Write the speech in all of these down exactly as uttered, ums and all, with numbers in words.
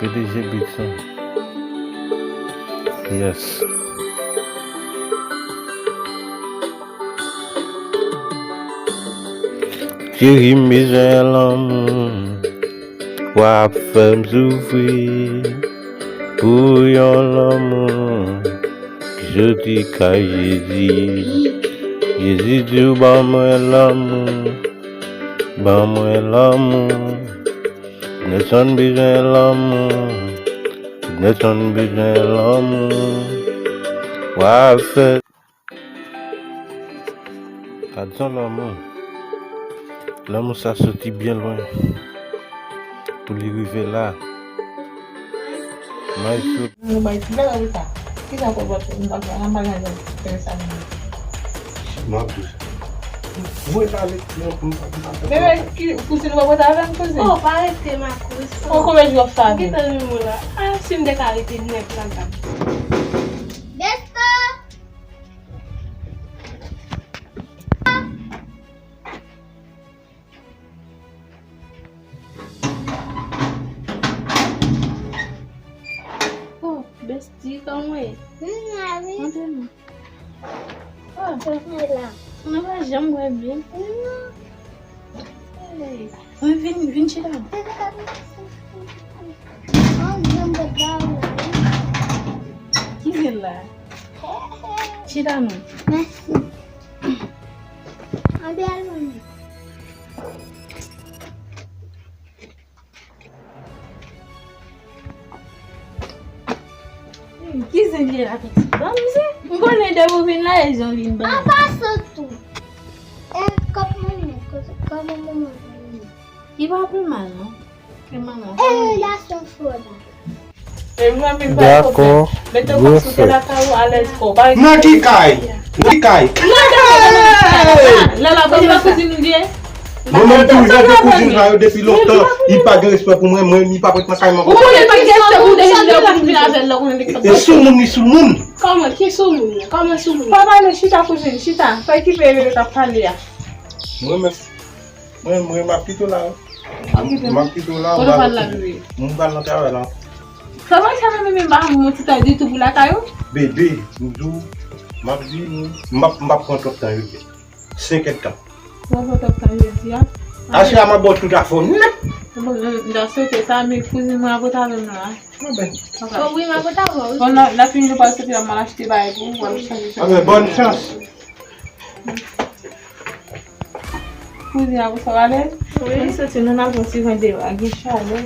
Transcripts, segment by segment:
P D G Beats, hein. Yes. Cheri, m bezwen lanmou. W ap fè m soufri pou yon lanmou ki soti kay Jezi. Jezi di w ban mwen lanmou, ban mwen lanmou. Nelson bezwen lanmou, Nelson bezwen lanmou. W ap fè Gad yon lanmou. Lanmou sa soti byen lwen pou li rive la. Maestro. Nou bay ti bagay sa. Kisa pou bat m pa fè, m pa gen fè sa. M ap di sa. Voye pale, non, m pa, m pa fè. Bebe, ki kouzin ou pa pote avè m, kouzin? Oh, pa rete, Marcus. Oh, konbyen jou w ap sa avè m? Gentan renmen w la. Ah, si m te ka rete nèt la, gad. Besto! Oh, bestie, kòman w ye? M la wi. Montre nou. Oh, mwen la. Mwen pa janm wè byen. Non. Hey, mwen vin, vin chita. An, janm bèt ba ou la wi. Ki se la? Chita non. Mèsi. Anbe al mwen. Hmm, ki zen li ye la, pitit? Ban m zen. M konnen depi w vin la, e zen w vin ban m. An pasan tou. E, kòb mwen, kòb mwen, mwen. Li pa pi mal, non. E manman. E, relasyon fò la. E mwen menm pa. Dakò. Mete kòb sou tè la, ka ou alèz kò. Nan ki kay? Nan ki kay? Lala, bon, se pa kouzin ou li ye? Mwen menm tou, jan de kouzin sa yo depi lontan, li pa gen respè pou mwen, mwen, li pa prèt nan kay mwen. Ou konnen li pa gen respè pou ou depi lè ou vin avè l la, ou konnen li. E soumoun, li soumoun. Kòman, ki soumoun? Kòman soumoun? Pa pale, chita kouzin, chita. Pa okipe bebe k ap pale a. Mwen menm, mwen, mwen, m ap kite w la. M ap kite w la, m pral nan travay la. Travay sa menm, menm pa yon ti tan ditou pou lakay ou? Bebe, m di w, m ap vini, m ap, m ap pran twòp tan yo. Senk èdtan. Ou ap pran twòp tan jodi a? Aswè a m ap ba w tout afè w nèt. Bon, m ta swete sa, men kouzin mwen ap ret avè m la. Bon, ben. Wi, m ap ret avè w. Bon, nan, nan fini nou pral soti la, m al achte bagay pou ou, w al chanje sa. Anben, bòn chans. Kouzin, a pou sa w alèz? Wi. Ann soti, nou n al pran ti ven dewa, gen chalè.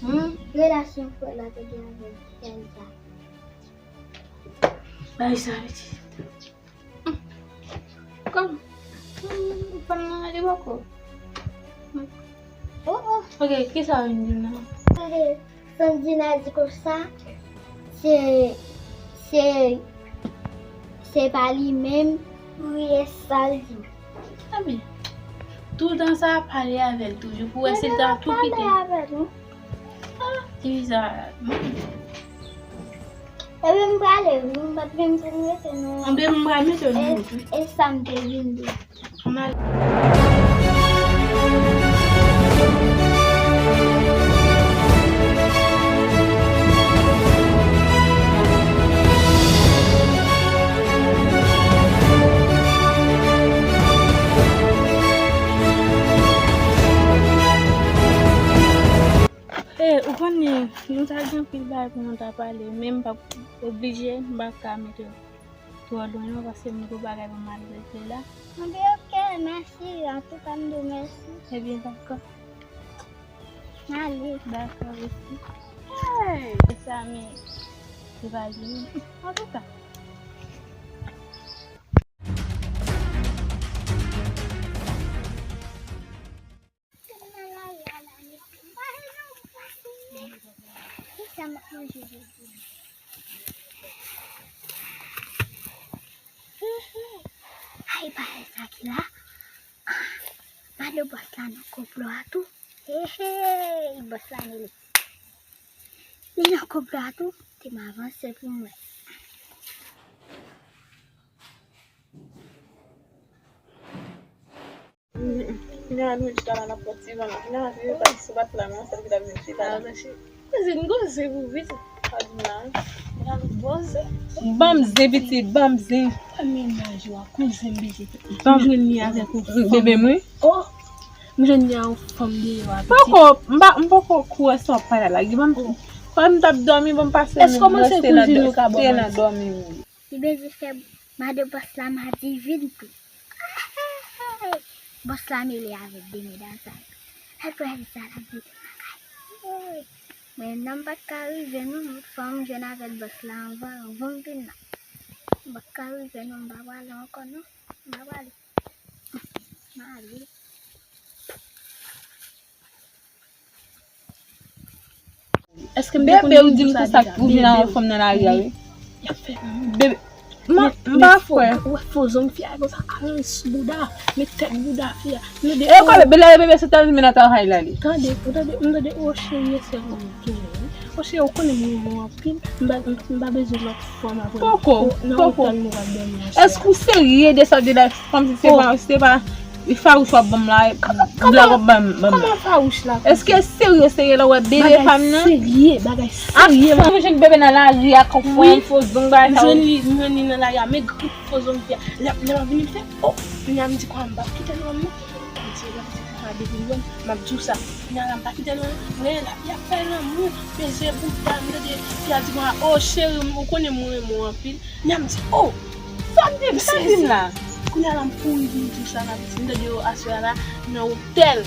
Hmm, relasyon frè la te gen avèk Kenza. Bay sa, pitit. Hmm. Kòm. Hmm, fanm nan rele bòkò. Hmm. Oh, oh. Ok, kisa w vin di m nan? Tande, Sandina di konsa, se, se, se pa li menm, wi, e sa l di. Ebyen, toutan sa ap pale avè l toujou pou wè si l ta tou kite. Ah, ki bizarre. Ebyen, m prale, wi, m p ap menm pou m rete, non. Ebyen, m pral mete w nan wout, wi. E sa m te vin di. M al. Hey, ou konnen, nou ta gen anpil bagay pou nou ta pale, men m p ap oblije, m p ap ka mete w twò lwen non, paske m gen bagay pou m al regle la. Anben, ok, mèsi, antouka, m di w mèsi. Ebyen, dakò. M ale. Dakò, mèsi. Hey! Sa, men, se pa vini. Antouka. Kisa m ap manje jodi a? Ay, bagay sa ki la. Ah, pa de bòs la nan konplo a tou. Hey, hey, bòs la, Nelly. Li nan kòb la tou, te m avanse pou mwen. Kounya nou chita la, n ap pran ti van la. Kounya se pa sou bat la, men sèl ki t ap vin chita la. Kouzen, kouzen pou vit. Pa di m la. Ban m zen, pitit, ban m zen. Menaj ou a, kouzen m bebe. M jwenn li avèk yon fanm. Bebe m, wi. Oh! M jwenn li a yon fanm deyò a, pitit. Poko, m pa, m poko kwè sa w ap pale la. Ban m, kòm m t ap dòmi, ban m pase nan dòmi m. Li bezwen fè madan bòs la madivin tou. Bòs la mele avèk de medam sa yo. L ap pral di sa l ap mete lakay. Men non m pa t ka rive non, fò m jwenn avèk bòs la anvan, anvan m vin la. M pa t ka rive non, m pa prale ankò non. M pa prale. M ale. Èske m te konn di w sa deja? Bebe, ou di m konsa pou vin avè fanm nan lari a, wi. Y ap fè lanmou. Bebe, m pa kwè. Ou wè fo zong fi a konsa, alonj sou bouda, met tèt bouda fi a. E kòbe, bebe, bebe, se tèl men nan travay la li. Tande, ou tande, m tande, o cheri, se ou ki gen, wi. O cheri, ou konnen m renmen w anpil, m pa, m pa bezwen lòt fanm apre. Poko, poko. Èske ou serye de sa w di la, kòmsi se pa, se pa E fawouch w ap ban m la, e blague w ap ban m, ban m la. Kòman fawouch la? Èske serye, serye la w ap bebe fanm nan? Bagay serye, bagay serye. Ap fè yon jèn bebe nan lari a, konfò, fo zong, bagay sa yo. M jwenn li, m jwenn li nan lari a, men gri fo zong fi a. Lè, lè m ap vini, m fè, oh, kounya m di, kwa m p ap kite l wè m non. M di, lè m di, kwa depi m wè m, m ap di w sa. Kounya la, m pa kite l wè m, men la, y ap fè lanmou, peze bouda m, tande, fi a di, kwa, oh, cheri m, ou konnen mwen renmen w anpil. Kounya m di, oh! Sa w ap di m, sa w ap di m la? Kounya la, m kouri vin di w sa, m ap di, m tande yo aswè a la, nan otèl.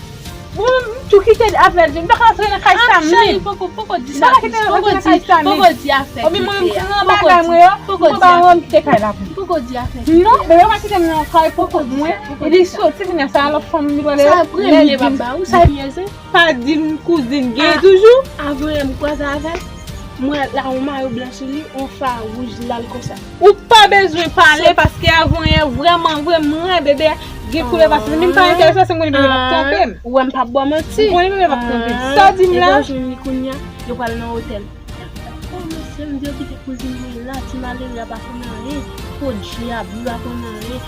Bon, m tou kite avè l, m pa ka antre nan kay sa menm. Cheri, poko, poko di sa, poko di, poko di afè kite a. Obi mwen, m pran bagay mwen yo, m ba yon kite kay la pou m. Poko di afè kite a. Non, bebe, pa kite m nan kay poko mwen. Li soti vin sa, lòt fanm li pale. Sa premye m ap ba ou, sa premye se. Pa di m kouzin gen toujou. Avan yè m kwaze avè l, m wè l ak yon mayo blan sou li, yon fwa wouj lal konsa. Ou pa bezwen pale, paske avan yè vrèman vre, mwen bebe gen koulè pase. Menm pa enterese, se mwen bebe p ap twonpe m. Ou wè m p ap ba w manti. Ou konnen bebe p ap twonpe m. Sa w di m la? Epi yo jwenn li kounya, yo pral nan otèl. Oh, mesye, m di yo kite kouzin mwen la, ti malere a pa konn anyen. Podyab, li pa konn anyen.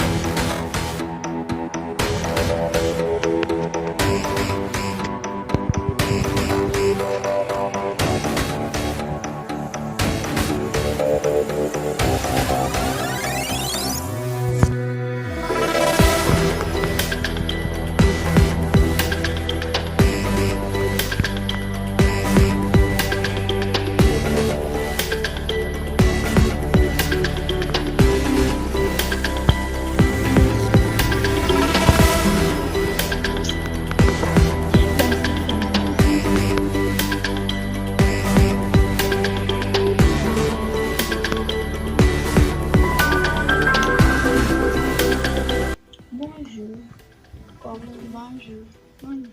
Bonjou. Kòman? Bonjou. Bonjou.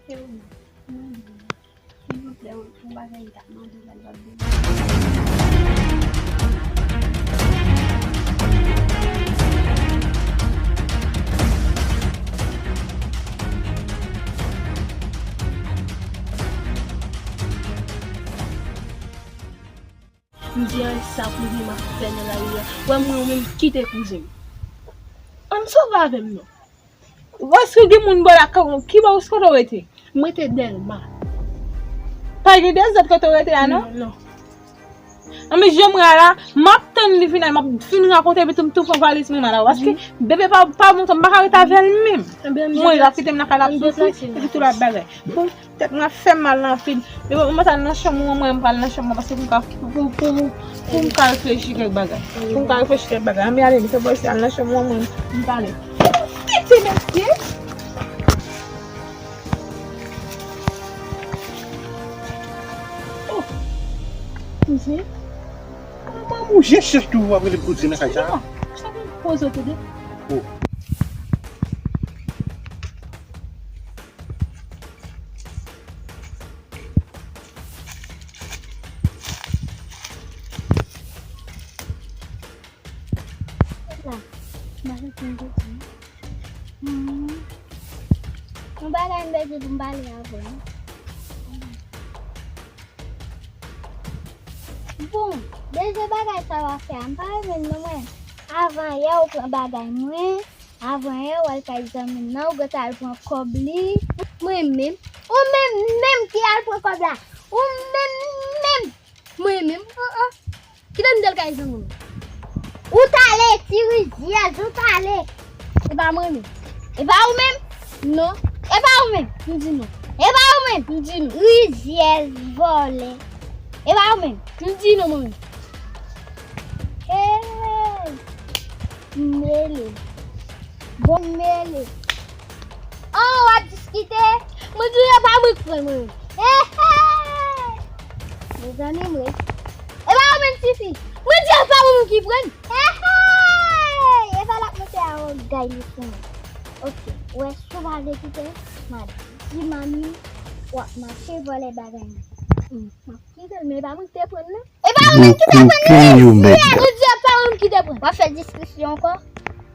E ou menm? Mwen byen. Silvouplè, yon bagay m t ap mande w la, li p ap bezwen. M di anyen sa kouzen m ap fè nan lari a. Wè mwen ou menm kite kouzen m. Ann sove avè m non. Èske gen moun bò lakay ou? Ki bò, kote w rete? M rete Dèlma. Pa gen dezòd kote w rete a non? Non, non. Anben jan m wè a la, m ap tann li vin la, m ap fin rakonte epi tou m tou pran valiz mwen m al la. Paske bebe pa, pa bon, m pa ka rete avè l menm. Mwen l ap kite m nan kay la ap soufri, epi tou lòt bagay. Bon, tèt mwen ap fè m mal anpil. Men bon, mwen pral nan chanm mwen, mwen pral nan chanm mwen, paske pou m ka, pou, pou, pou m ka reflechi kèk bagay. Pou m ka reflechi kèk bagay. Anben ale, mesye, bò isi, al nan chanm mwen, mwen, m pale. Kite mesye! Oh! Kouzen? Kòman mouje chèch toujou ap rele m kouzen nan kay sa a? Sa vin poze w tande? Oh. Yon bagay m te di pou m pale avè w. Bon, dezyèm bagay sa w ap fè a, m pa renmen l non mwen. Avan yè ou pran bagay mwen, avan yè ou al kay zanmi m nan, ou gentan al pran kòb li. Mwen menm, ou menm menm ki al pran kòb la, ou menm menm, mwen menm, an an. Kite m t al kay zanmi m. Ou t ale, ti rizyèz, ou t ale. E pa mwen menm. E pa ou menm? Non. E pa ou menm? M di non. E pa ou menm? M di non. Rizyèz, vòlè. E pa ou menm? M di non mwen menm. Hey! M rele. Bon, m rele. An, w ap diskite? Mwen di e pa mwen k pran mwen. Hey, hey! Mezanmi, mwen. E pa ou menm tifi. Mwen di e pa ou menm ki pran. Hey, hey! E pa l ap monte a, o gay li fou. Ok, ou wè, si w pa vle kite, m ap di manmi w ap mache vòlè bagay mwen. M ap kite l, men e pa mwen ki te pran l non. E pa ou menm ki te pran l non. Mwen di e pa ou menm ki te pran l. W ap fè diskisyon ankò?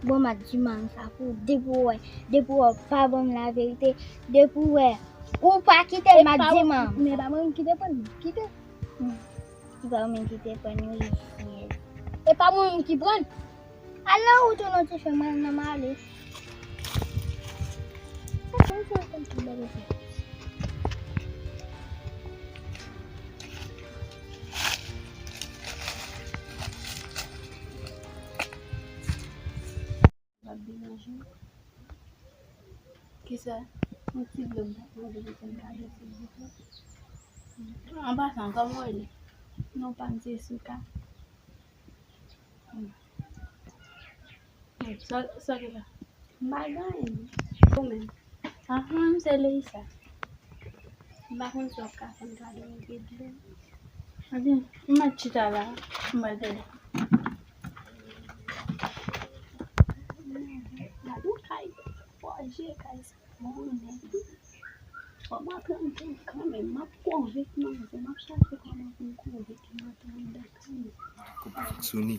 Bon, m ap di manmi sa pou ou, depi w wè, depi w wè w pa ban m laverite, depi w wè ou pa kite l, m ap di manmi. Men e pa mwen menm ki te pran l, kite. Hmm. E pa ou menm ki te pran l, wi, fiyèl. E pa mwen menm ki pran l. Al nan wout ou non, ti frè, mwen nan m ale. Kisa? Yon ti dlo m t ap mande pou m gade, silvouplè. An pasan, kòman w rele? Non pa m se Souka. Sa, sa ki la? M pa gen anyen. Ou menm? Ahan, m se Leisa. M pa konn si w ap ka fè m kado yon ti dlo. Ebyen, m mèt chita la, m mèt ale. Gade yon kay, fò je kay sa. Bon, nèg, fò m aprann viv kanmenm. M ap konvenk manzè, m ap chache kòman pou m konvenk manzè anndan kay mwen. Kòb fonksyone.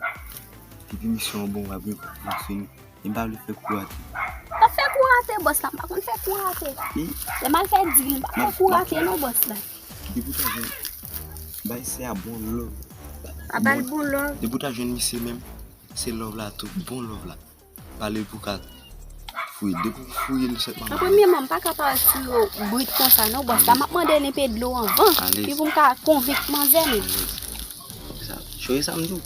Depi misyon an bon, w ap gen kòb fonksyone. E m pa vle fè kou rate. Pa fè kou rate, bòs la, m pa konn fè kou rate. Lè m al fè dil, m pa fè kou rate non, bòs la. Depi w ta jwenn, bay sè a bon love. Pa ba l bon love. Depi w ta jwenn misye menm, se love la tou, bon love la. Pale pou ka fouye. Depi w fouye l sèlman. An premyèman, m pa ka pale sou yo brit konsa non, bòs la. M ap mande n enpe dlo anvan. Epi pou m ka konvenk manzè menm. Sa, chonje sa m di w.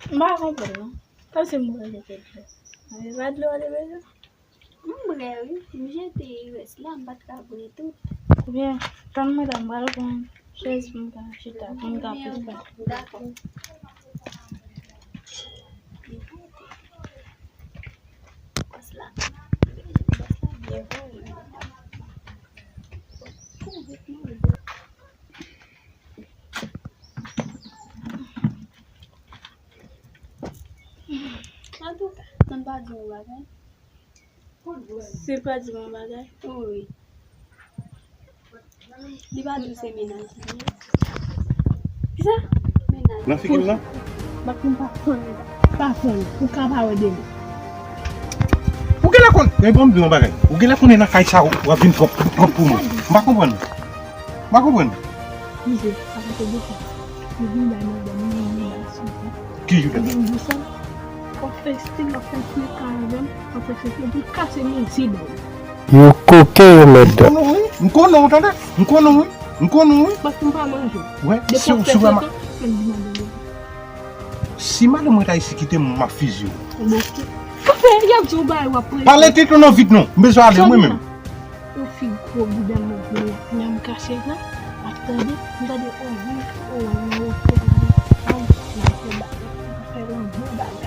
M pa konprann non. Kòmsi m pral jete dlo. Mwen pa dlo a te bezwen. M bwè wi, m jete rès la, m pa t ka bwè tout. Ebyen, tann mwen la, m pral pran chèz pou m ka chita, pou m ka plis pale. Dakò. Bòs la, bòs la byen vre. Antouka, ann pa di yon bagay. Se pa di yon bagay. Wi. Li pa di w se mennaj li ye. Kisa? Mennaj. Nan figi m nan? Bat m pa konn, pa konn. Ou ka pa wè de m. Ou genlè konn, men bon, m di yon bagay. Ou genlè konnen nan kay sa w ap vin pran, pran pou mwen. M pa konprann. M pa konprann. Mize, sa pa te de sa. Yo vin bay mwen, mwen vin bay sou. Ki jou de? Vin di sa. W ap fè stil, w ap fè frekan avè m, w ap fè frekan, epi kase men ti dan. Yo koken, yo mèt dan. M konnen w wi, m konnen w, tande? M konnen w wi, m konnen w wi. Paske m pa manje. Wè, si w, si w wè ma... Si madanm mwen ta isi kite m, m ap fizi w. Bon, ki... Sa fè, y ap di w bagay, w ap... Pale tèt ou nan vit non, m bezwen ale mwen menm. Yon fi gwo boudèl mwen vle, men m kache la, m ap tande, m tande, o wi, o wi, o wi, o wi, m ap fè bagay, m ap fè yon bon bagay.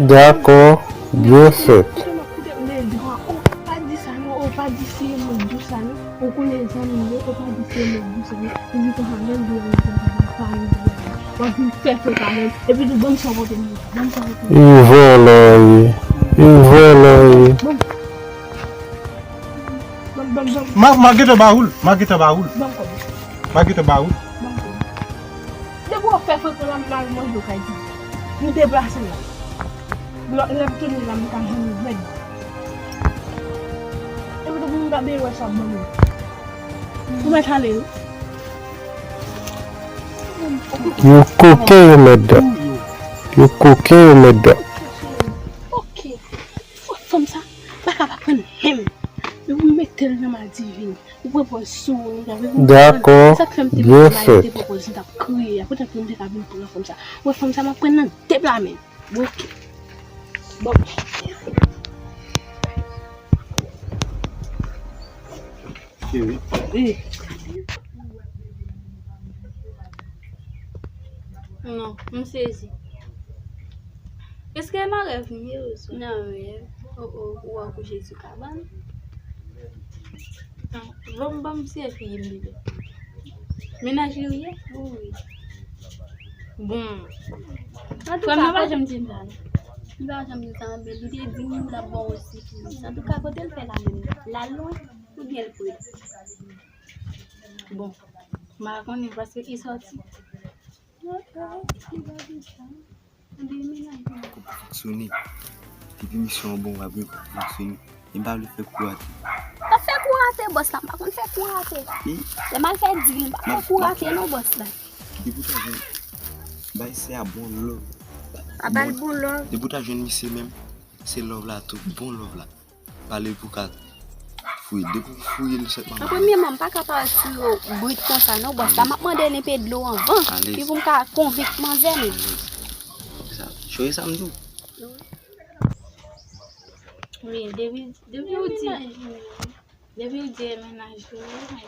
Dakò, byen fèt. Koute m ap koute m, men dwa, o, pa di sa non, o, pa di si moun di w sa non. Ou konnen zanmi m yo, ou pa di se lòt di se lòt. Epi konsa menm di yo, yo pa di w ap vin fè fèt avè l. Epi tou, ban m sa w pote m la. Ban m sa w pote m la. E vòlò ye. E vòlò ye. Ban m. Ban m, ban m, ban m. Ma, ma gentan ba ou l. Ma gentan ba ou l. Ban m kòb la. Ma gentan ba ou l. Ban m kòb la. Depi w ap fè fèt la, m al manje w kay ti. M deplase la. Lè, lè m tounen la, m ka jwenn ou rèd. Epi tou, pou m ta byen wè sa w ap ban mwen. Ou mèt ale, wi. Yo koken, yo mèt dòt. Yo koken, yo mèt dòt. Ok. Fòk fanm sa pa ka pa pran menm. Yo mete l nan madivin. Ou pran pòz sou ou, ou ta vle pou Dakò, sa k fè m te byen pran mal, fèt. Te pran pòz, m t ap kriye. Poutan pou m te ka vin pran fanm sa. Ou wè fanm sa, m ap pran nan de pla men. Bon, ok. Bon. Cheri. Wi. Non, m sezi. Èske nan rèv m ye oswa? Nan rèv. O, o, ou wè w kouche sou kabann? Ban m, ban m sezi m bebe. Mennaj li w ye? Wi. Bon. Frè m nan pa janm di m sa, non. Li pa janm di sa, men li te di m l ap ba w yon siplis. Antouka, kote l fè la menm? L al lwen oubyen l pre? Bon, m pa konnen paske li sòti. Li pa di sa. Konprann fonksyone. Depi misyon an bon, w ap gen konprann fonksyone. E m pa vle fè kou rate. Pa fè kou rate, bòs la. M pa konn fè kou rate. Lè m al fè dil, m pa fè kou rate non, bòs la. Depi w ta jwenn bay sè a bon love. A ba l bon love. Depi w ta jwenn misye menm, se love la tou, bon love la. Pale pou ka fouye. Depi w fouye l sèlman. An premye, m pa ka pale sou yo brit konsa non, bòs la. M ap mande l enpe dlo anvan. Epi pou m ka konvenk manzè menm. Sa, chonje sa m di w. Wi, depi, depi w di, depi w di e mennaj ou, wi.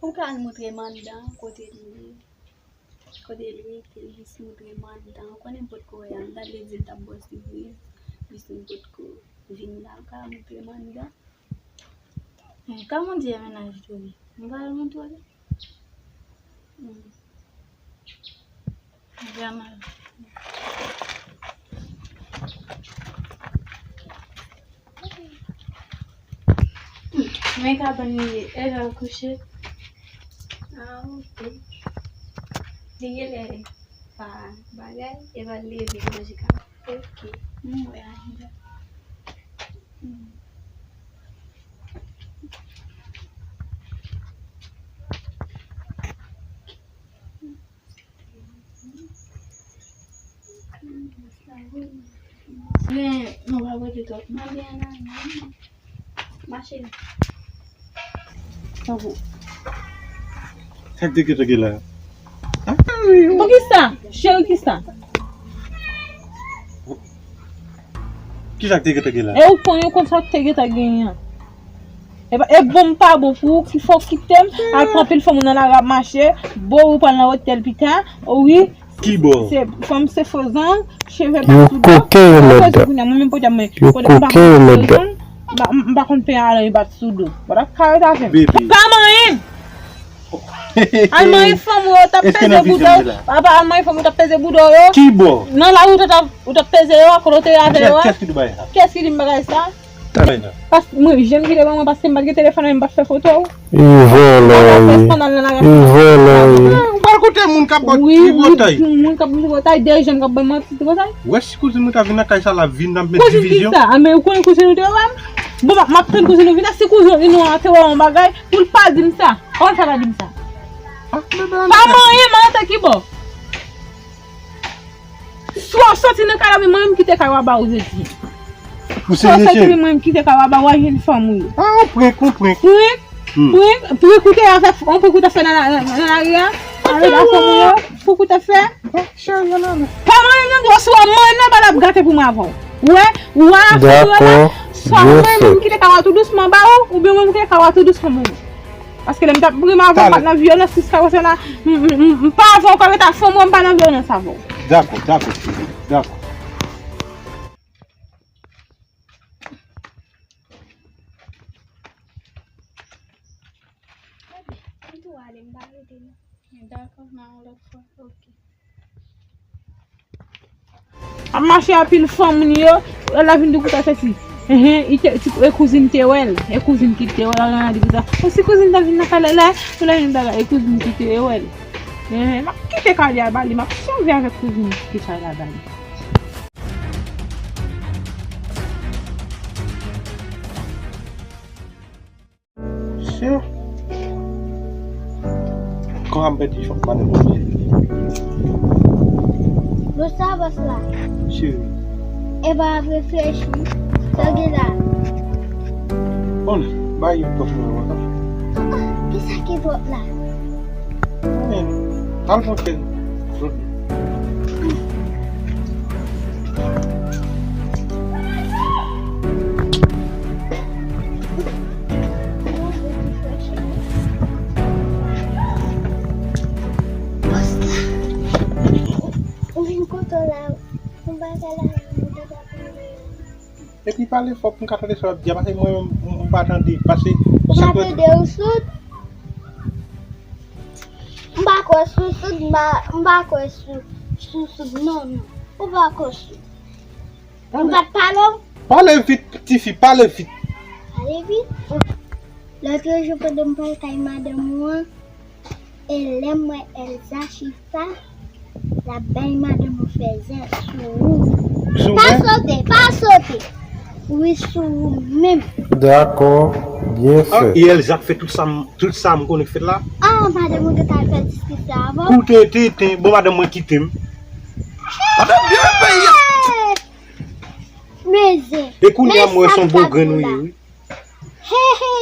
Ou ka al montre m anndan kote l ye. Kote l rete, l jis montre m anndan. Ou konnen m potko wè anndan, li di l t ap bwè sipriz. Jis m potko vin la, ou ka montre m anndan. Hmm, kòman w di e mennaj ou ye? M pral montre w li. Hmm. Vrèman. Men kabann li ye, e lè l kouche. Ah, ok. Li genlè pa bagay, e pa l leve manje kafe. Ok. M wè a deja. Hmm. Men, nou pa pote twòp. Mande a nan men. Mache. Tankou. Sa k te gentan gen la? Pou kisa? Cheri, kisa? Kisa k te gentan gen la? E ou konn, ou konn sa k te gentan genyen an. E pa, e bon m pa bon pou ou, ki fè w kite m, al pran pil fanm ou nan lari ap mache, bo ou pral nan otèl pita, o wi. Ki bò? Se, fanm se fo zong, cheve bat sou do. Yo koken, yo mèt dòt. Mwen menm pote mwen, yo kote m pa koken, yo mèt dòt. M pa, m pa konn pen a la, yo bat sou do. Wè, pa ka ret avè m. Bebe. Pa manyen m. Al manyen fanm ou yo, t ap peze bouda w. Apa al manyen fanm ou t ap peze bouda w yo? Ki bò? Nan lari ou t ap, ou t ap peze yo, kote w te avè yo a? Kiyès ki di m bagay sa? Kiyès ki di m bagay sa? Pas, mwen, jan m kite ban mwen, paske m pa t gen telefòn, mwen pa t fè foto. Li vòlò, li. Li vòlò, li. Ah, ou pral kote moun k ap bat tripotay? Wi, moun k ap bat tripotay, de jèn k ap ban manti tripotay. Wè, si kouzin mwen ta vin nan kay sa, l ap vin, n ap met divizyon. Kouzin ki sa? A, men ou konnen kouzin ou te wè m? Bon, m ap tann kouzin ou vin la, si kouzin ou an te wè yon bagay, pou l pa di m sa. Kòman l fè pa di m sa? Ah, men bagay. Pa manyen m, an tan ki bò. Si w ap soti nan kay la, men mwen menm kite kay w aba ou jodi. Si w ap soti, men mwen menm kite kay w aba, w al jwenn fanm ou yo. Ah, on prank, on prank. Prank? Hmm. Prank? Prank ou te avè, on prank ou te fè nan, nan, nan lari a? Avè fanm ou yo? Prank ou te fè? Ah, cheri, ann ale. Pa manyen m non, si w ap manyen m nan, ba l ap gate pou mwen avè w. Wè, wè, dakò, swa mwen menm kite kay w tou dousman ba ou, oubyen mwen kite kay w tou dousman ba ou. Paske lè m t ap vrèman ap bat nan vyolans jiska kote la, m, m, m, m pa avè w, kòm eta fanm ou an, m pa nan vyolans avè w. Dakò, dakò, dakò. Ou ale, m pa rete non. Dakò, nan yon lòt fwa. Ok. Ap mache a pil fanm moun yo, lè l ap vin di konsa sesi. Enhen, li te, ti, e kouzin te wè l, e kouzin ki te wè l, al nan di konsa. O, si kouzin ta vin nan kay la, la, pou lè vin bagay, e kouzin ki te wè l. Enhen, m ap kite kay li a ba li, m ap sove avèk kouzin ki te kay la ba li. Mesye. Kòman m pèdi fòk madanm mwen. Bòs la, bòs la. Cheri. E pa ap reflechi. Sa gen la? Bon, bay yon pòt mwen wè la. Ah, ah, kisa ki pòt la? Men, al monte. Bòs la. Ou vin kote w la, yon bagay la, yon bagay la. Epi pale fò pou m ka tande sa w ap di a, paske mwen menm, m, m pa tande, paske... Ou pa tande, ou soud? M pa kwè sou soud, m pa, m pa kwè sou, sou soud, non, non. Ou pa kwè sou. M pa t pale w? Pale vit, tifi, pale vit. Pale vit? Lòt jou pandan m pral kay madanm ou an, e lè m wè Elza chita, l ap bay madanm ou fèzè sou ou. Sou mwen? Pa sote, pa sote. Wi, sou ou menm. Dakò, byen fèt. Ah, e Elza k fè tout sa m, tout sa m konnen k fèt la? Ah, madanm ou te ka fè diskisyon avè w? Koute tenten, bon, madanm mwen kite m. Madanm, byen fè peyi a. Mezè. E kounye a m wè se yon bon grenn ou ye, wi. He, he.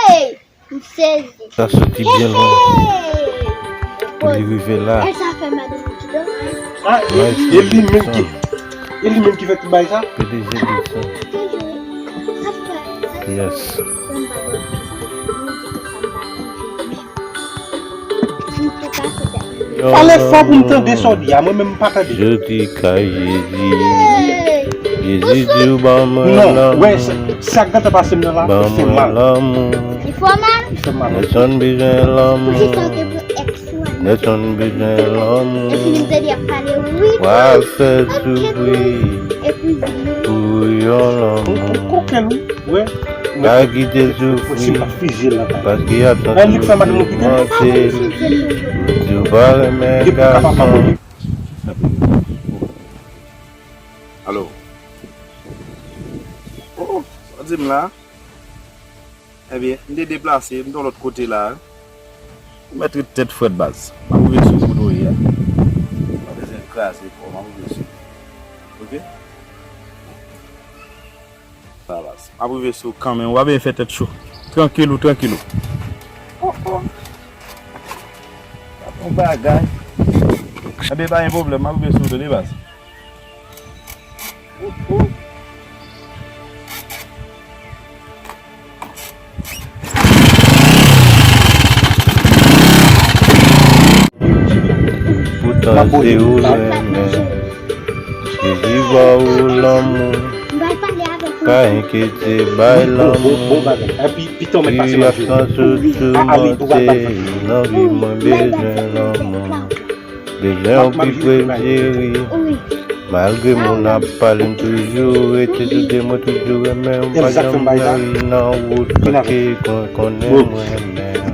Hey! M sezi. Sa soti byen lwen pou li rive la. Elsa fè madanm ki dòmi. Ah, e, e li menm ki, e li menm ki fè tout bagay sa? P D G Dixon. Yes. Pale fò pou m tande sa w di a, mwen menm m pa tande. Jodi kay Jezi. Jezi di w ban mwen lanmou. Non, wè, sa, sa k gentan pase m nan la, fè m mal. Li fè w mal? Li fè m mal. Nèson bezwen lanmou. Nèson bezwen lanmou. Pral fè soufri. Pou yon lanmou. Kokenn, wi. Pa kite soufri, paske y ap santi w toumante. Si w pa renmen gason. Alo. Oh, sa w di m la? Ebyen, m te deplase, m t yon lòt kote la. Ou mèt ret tèt frèt baz. M ap rive sou ou kote w ye a. Pa bezwen kraze kò w, m ap rive sou ou. Oke? Sa baz. M ap rive sou ou kanmenm. W ap fè tèt cho. Trankil ou, trankil ou. Oh, oh. Pa yon bagay. Ebyen, pa gen pwoblèm. M ap rive sou ou tande baz. Poutan se ou renmen. Jezi ba ou lanmou. Pa enkyete, bay lanmou. Ki absans ou toumante. Nan vi mwen bezwen lanmou. Bezwen w pi pre m cheri. Malgre moun ap pale m toujou rete sou de mwen toujou renmen w pa janm mari nan wout paske kon konnen mwen renmen w.